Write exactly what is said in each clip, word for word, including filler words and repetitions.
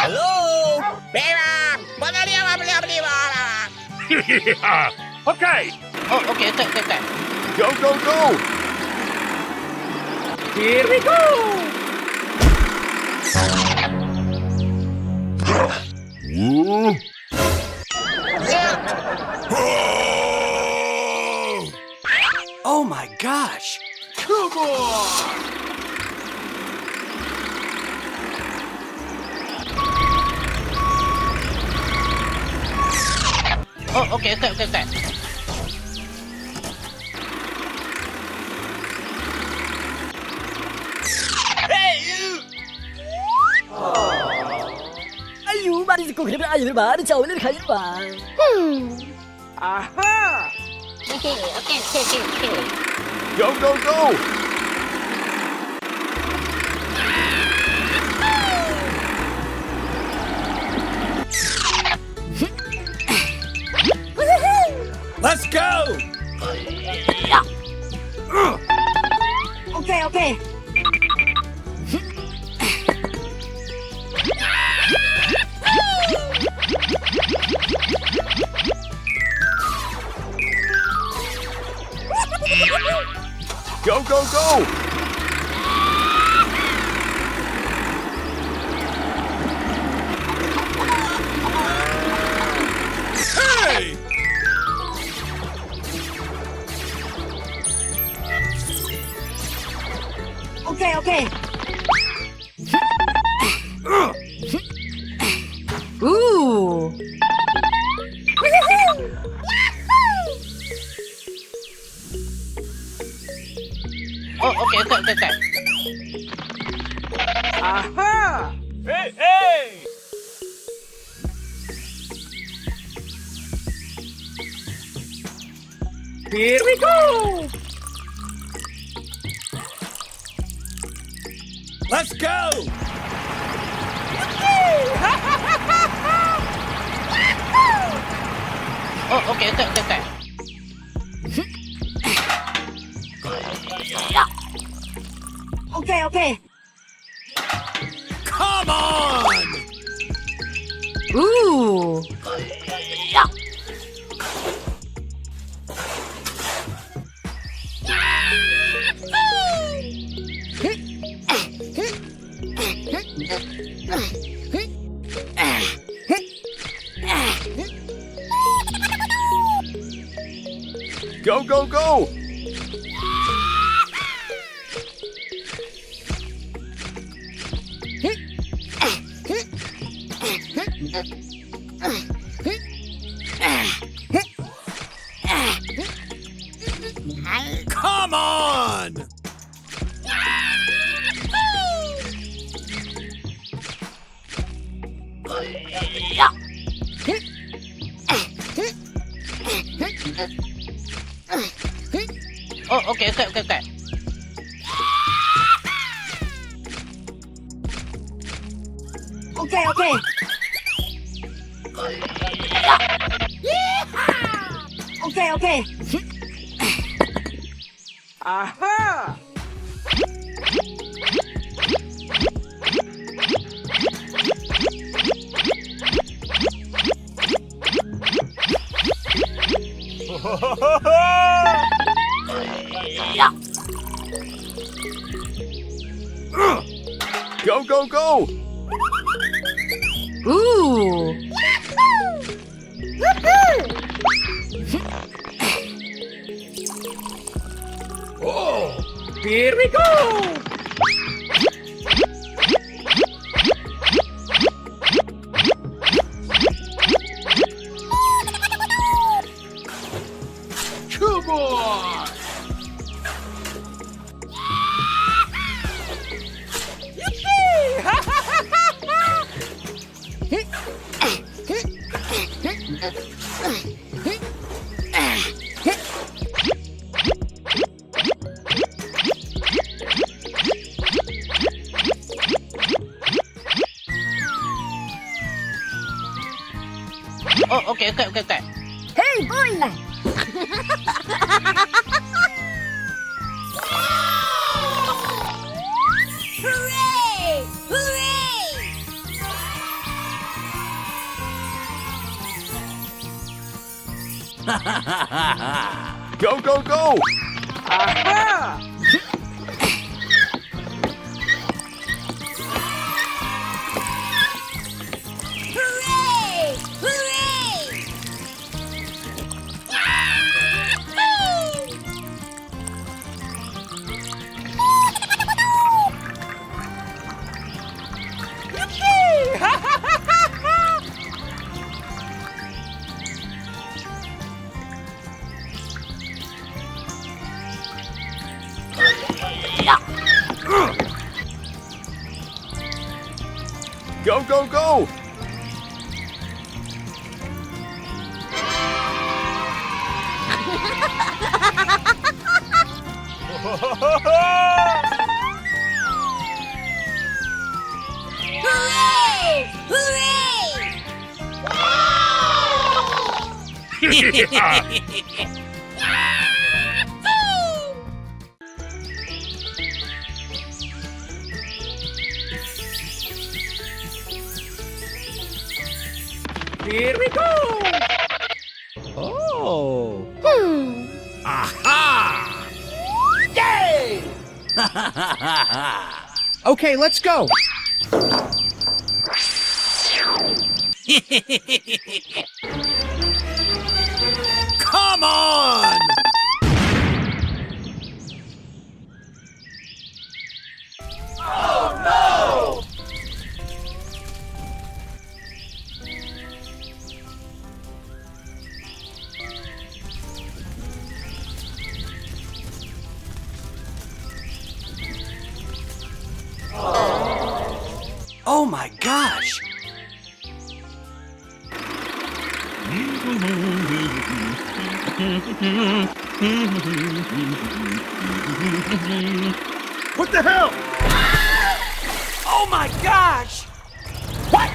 Hello? Bebang! Mana dia, mana dia, mana dia? Okay. Oh, okay, okay, okay, okay. Go, go, go! Here we go! Whoa. Oh my gosh! Come on! Oh, okay, okay, okay, okay. Hey, you! Ayu, mari ko kre ayu ba, chao le khayu ba. Hmm. Aha! Okay, okay, okay, okay, okay. Go, go, go! Let's go! Okay, okay. Go, go, go! Hey! Okay, okay. Ooh. Oh, okay, okay, okay, okay. Aha! Hey, hey! Here we go! Let's go! Oh, okay, okay, okay, okay. Okay, okay. Come on! Ooh. Go, go, go! Come on! Oh, okay, okay, okay, okay. Okay, okay. Okay, okay. Aha! Go, go, go! Ooh! Oh, here we go! Come on! Yippee! Oh, okay, okay, okay, okay. Hey, boy! Hooray! Hooray! Go, go, go! Aha! Hooray! Hooray! Go, go, go! Hooray! Hooray! Here we go! Oh! Hmm. Aha! Yay! Okay, let's go! Come on! Oh, no! Oh my gosh! What the hell? Oh my gosh! What?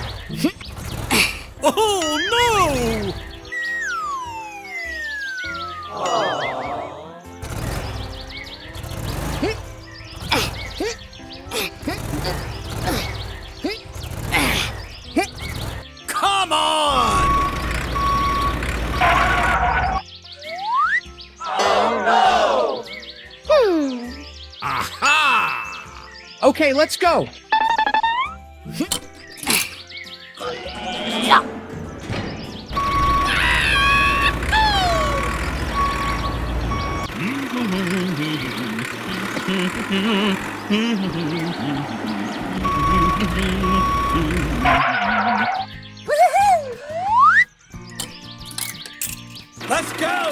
Oh no! Come on! Oh no! Hmm. Aha! Okay, let's go. Let's go!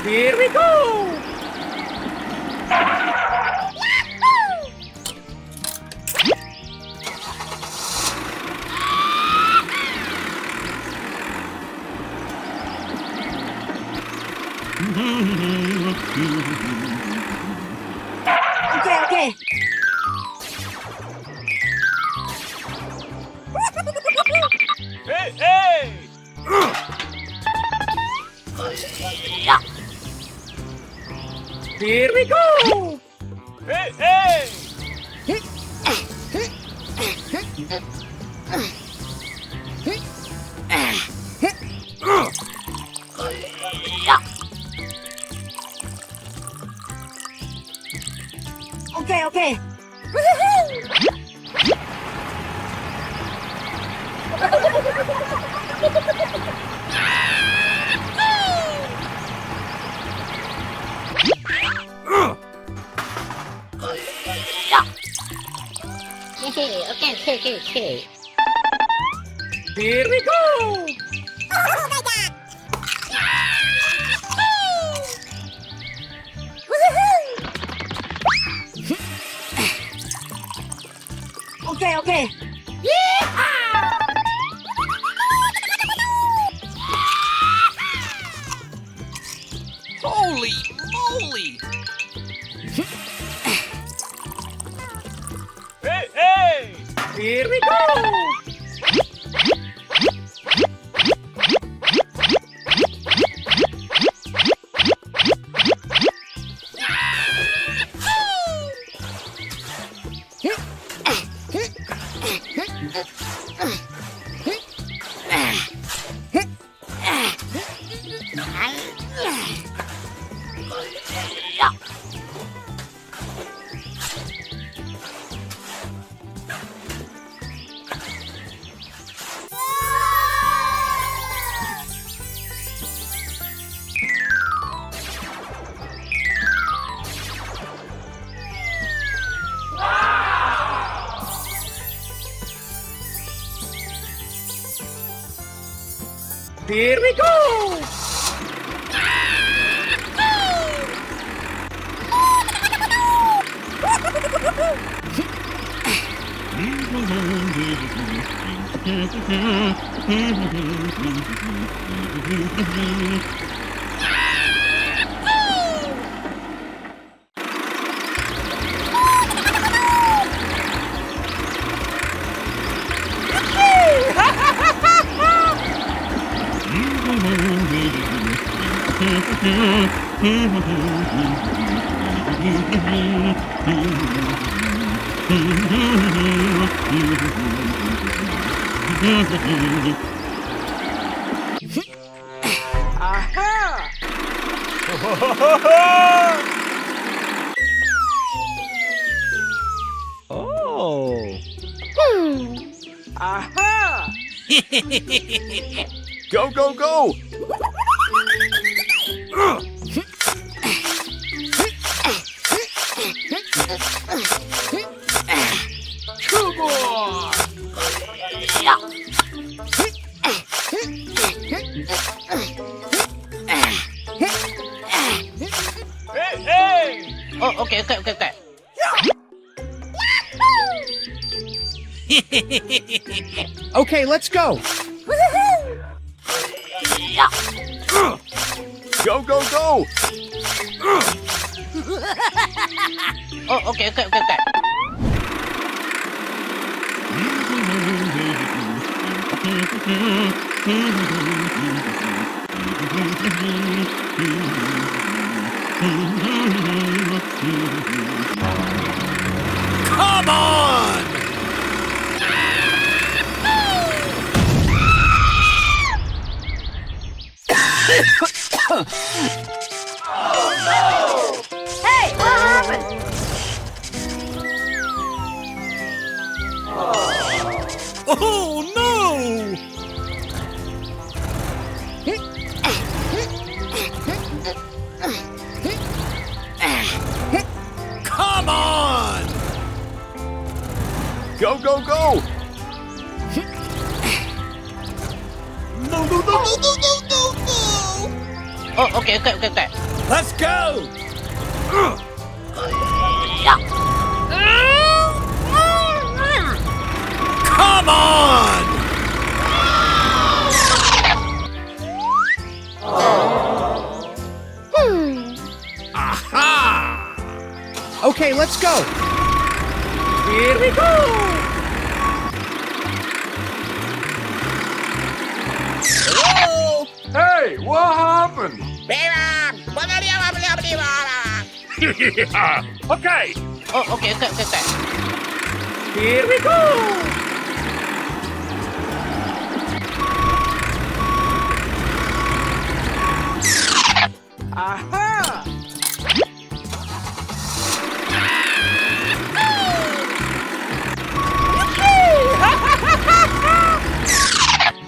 Here we go! Okay, okay. Hey, hey! Here we go! Hey, hey! Okay, okay. Okay, okay, okay, okay. Here we go! Oh my God! Woohoo! Okay, okay. Yeehaw! Holy moly! Hey, hey! Here we go! Here we go! Aha! Oh! Hmm. Aha! Go, go, go! Come on! Hey, hey! Oh, okay, okay, okay, okay. Okay, let's go. Go, go, go! Oh, okay, okay, okay, okay. Come on! Hey, what happened? Oh, no! Come on! Go, go, go! No, no, no, no, no, no, no, no! Oh, okay, okay, okay, okay. Let's go! Come on! Hmm. Aha! Okay, let's go! Here we go! Hello! Hey, what happened? Okay. Oh, okay, okay, okay, okay. Here we go! Aha!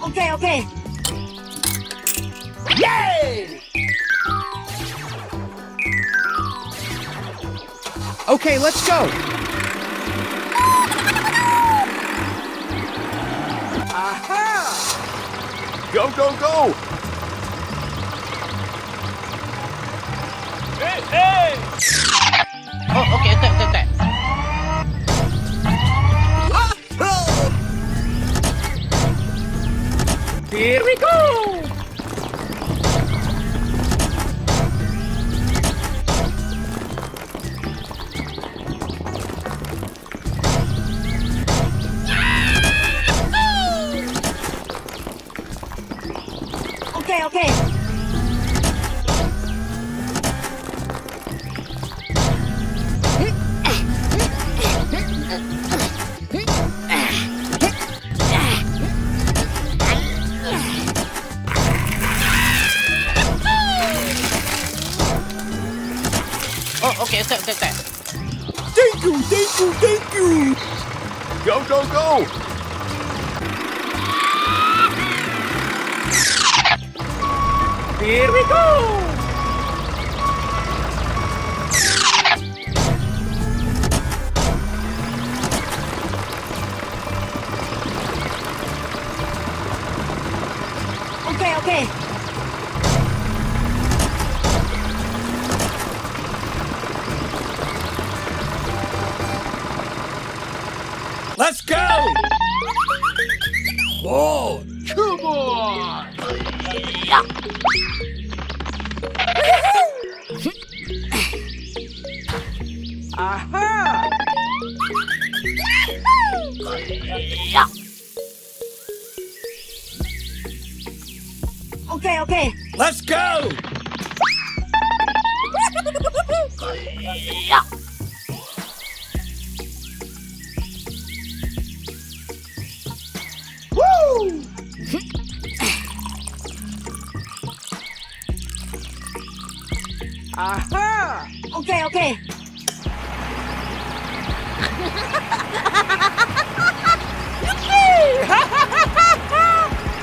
Okay, okay. Yay! Okay, let's go. Aha! Go, go, go! Hey, hey! Oh, okay, okay, okay, okay. Here we go! Thank you, thank you. Go, go, go. Here we go. Okay, okay. Let's go! Whoa, come on! Aha! Okay, okay. Let's go! Woo! Aha! Okay, okay.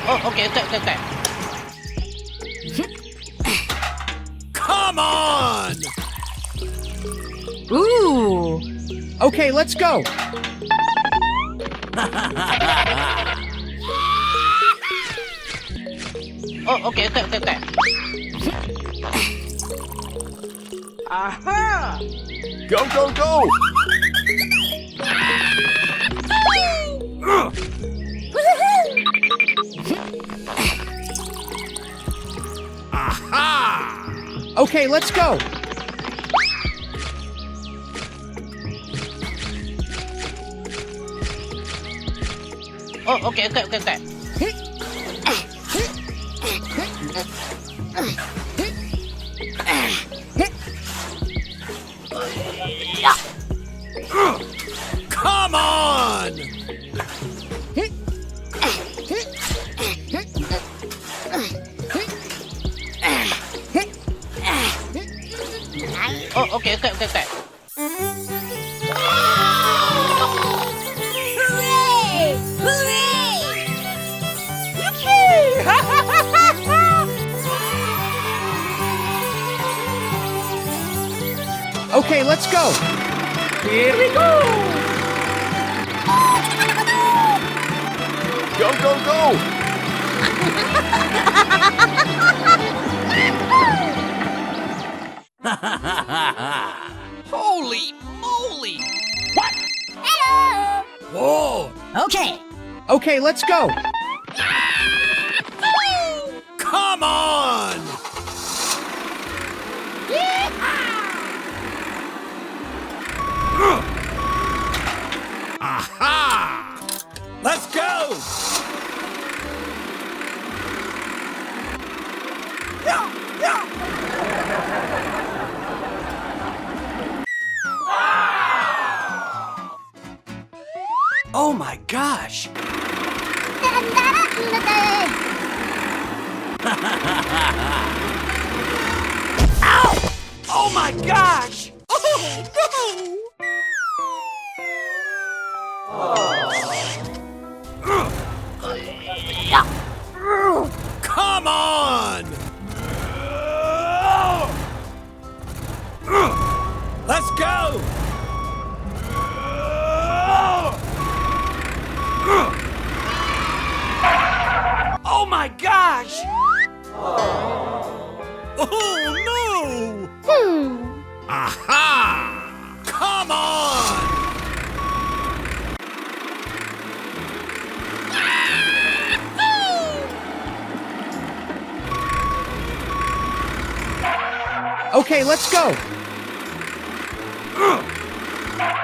Oh, okay, okay, okay, okay. Come on! Ooh. Okay, let's go. Oh, okay, okay, okay, okay. Aha! Go, go, go! Aha! Okay, let's go. Oh, okay, okay, okay, okay. Come on! Oh, okay, okay, okay, okay. Hooray! Hooray! Yippee! Okay, let's go. Here we go. Go, go, go. Holy moly! What? Hello! Whoa! Okay. Okay, let's go. Come on! Yeehaw! Aha! Let's go! Oh my gosh! Ow! Oh my gosh! Oh, no! Come on! Let's go! Oh my gosh! Oh, no! Hmm. Aha! Come on! Okay, let's go!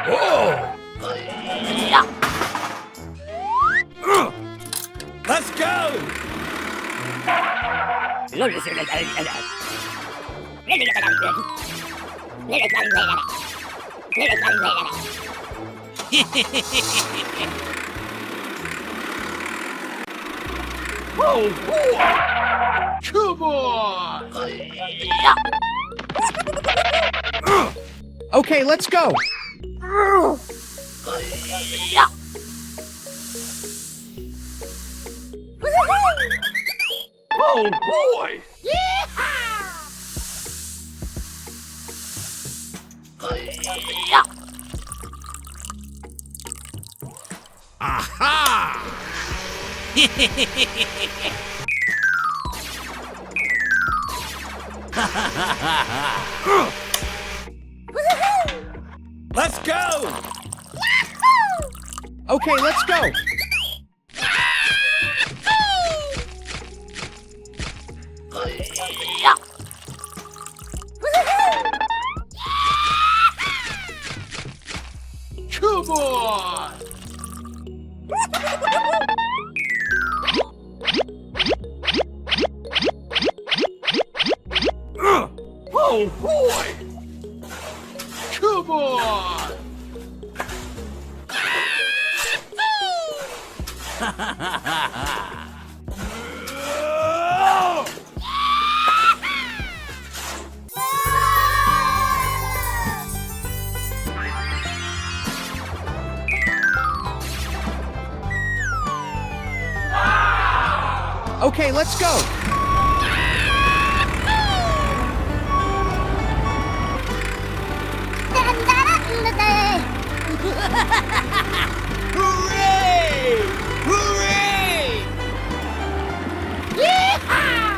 Whoa! Let's go! Oh, boy! Come on! Okay, let's go! Oh boy! Aha! Let's go! Okay, let's go! Come on! Oh boy! Come on! Okay, let's go. Hooray! Hooray! Yeehaw!